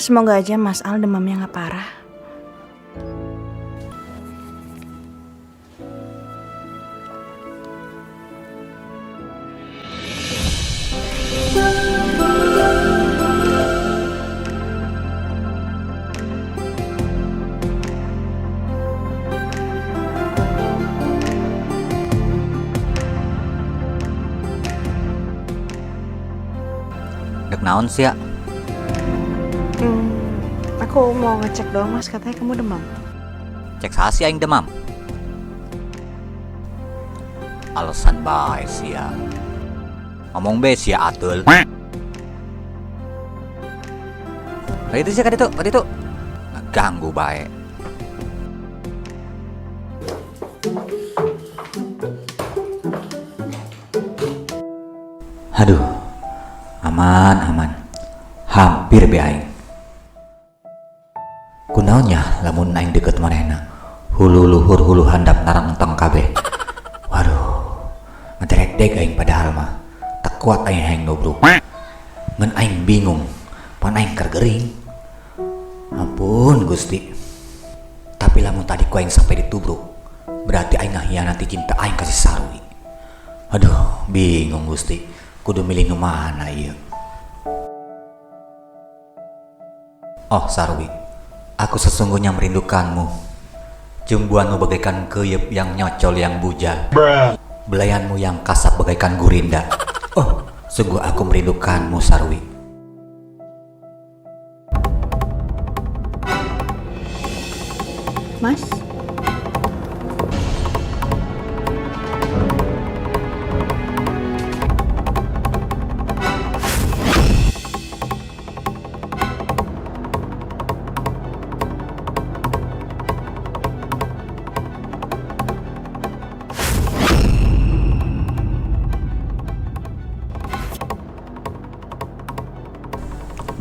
Semoga aja Mas Al demamnya nggak parah. Dek naon sih ya? Aku mau ngecek doang Mas, katanya kamu demam. Cek sasi aing demam. Alasan bae sia. Ngomong be sia atul. Nah itu sih kan itu, kan itu. Ganggu bae. Aduh, aman aman. Hampir be aing. Kunaonnya lamun aing deket manehna. Hulu luhur hulu handap narangteng kabeh. Waduh, ngeterek aing padahal mah. Tak kuat aing hayang nubruk. Ngan aing bingung, pan aing keur gering. Ampun Gusti. Tapi lamun tadi ku aing sampai ditubruk, berarti aing ngahianati cinta aing kasih Sarwi. Aduh, bingung Gusti. Kudu milih nu mana ieu. Oh Sarwi, aku sesungguhnya merindukanmu. Jumbuanmu bagaikan keyep yang nyocol yang bujal. Belayanmu yang kasap bagaikan gurinda. Oh, sungguh aku merindukanmu Sarwi. Mas?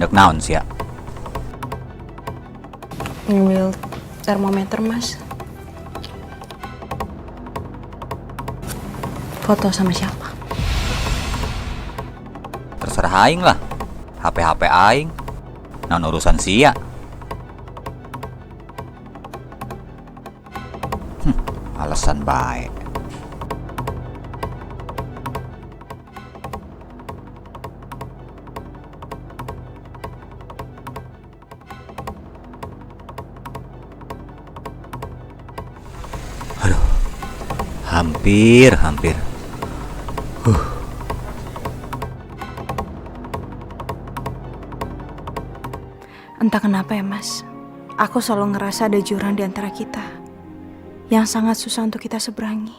Dek naon sia? Ngambil termometer Mas. Foto sama siapa? Terserah aing lah. HP-HP aing. Naon urusan sia? Alasan baik. Aduh, hampir, hampir. Entah kenapa ya Mas, aku selalu ngerasa ada jurang di antara kita yang sangat susah untuk kita seberangi.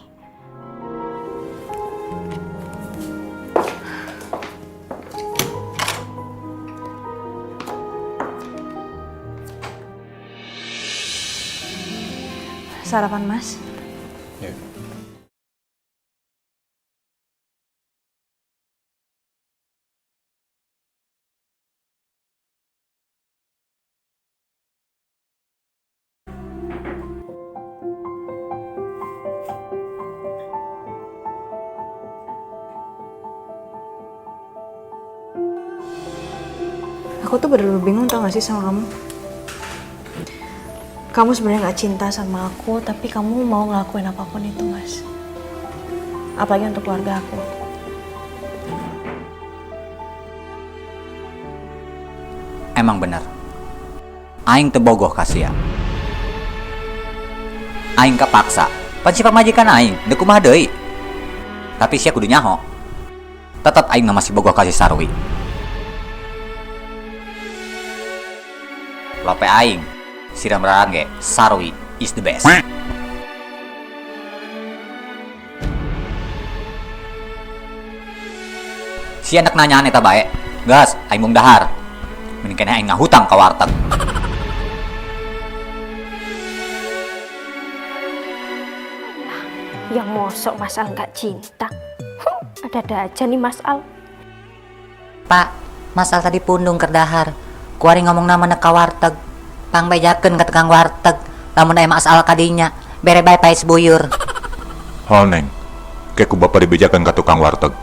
Sarapan Mas. Ya. Aku tuh bener-bener bingung tau gak sih sama kamu. Kamu sebenarnya gak cinta sama aku, tapi kamu mau ngelakuin apapun itu Mas. Apalagi untuk keluarga aku. Emang bener. Aing tebogoh ka sia. Aing kepaksa. Pan si pamajikan aing, deu kumaha deui. Tapi sia kudu nyaho. Tetep aing mah masih bogoh ka si Sarwi. Lope aing, siram rarang ge, Sarwi is the best. Si anak nanyaan eta bae. Gas, aing mung dahar. Mending keneh aing ngahutang ka warteg. Yang mosok Mas Al nggak cinta. Ada-ada aja nih Mas Al. Pak, Mas Al tadi pundung keur dahar. Kuari ngomong nama ka warteg. Pangbejakeun ka tukang warteg. Lamun aya Mas Al kadinya, bere bae pais buyur. Hol neng, ke ku bapak dibejakeun ka tukang warteg.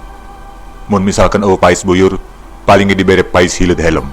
Mun misalkan eueuh pais buyur, paling ge dibere pais hileud helm.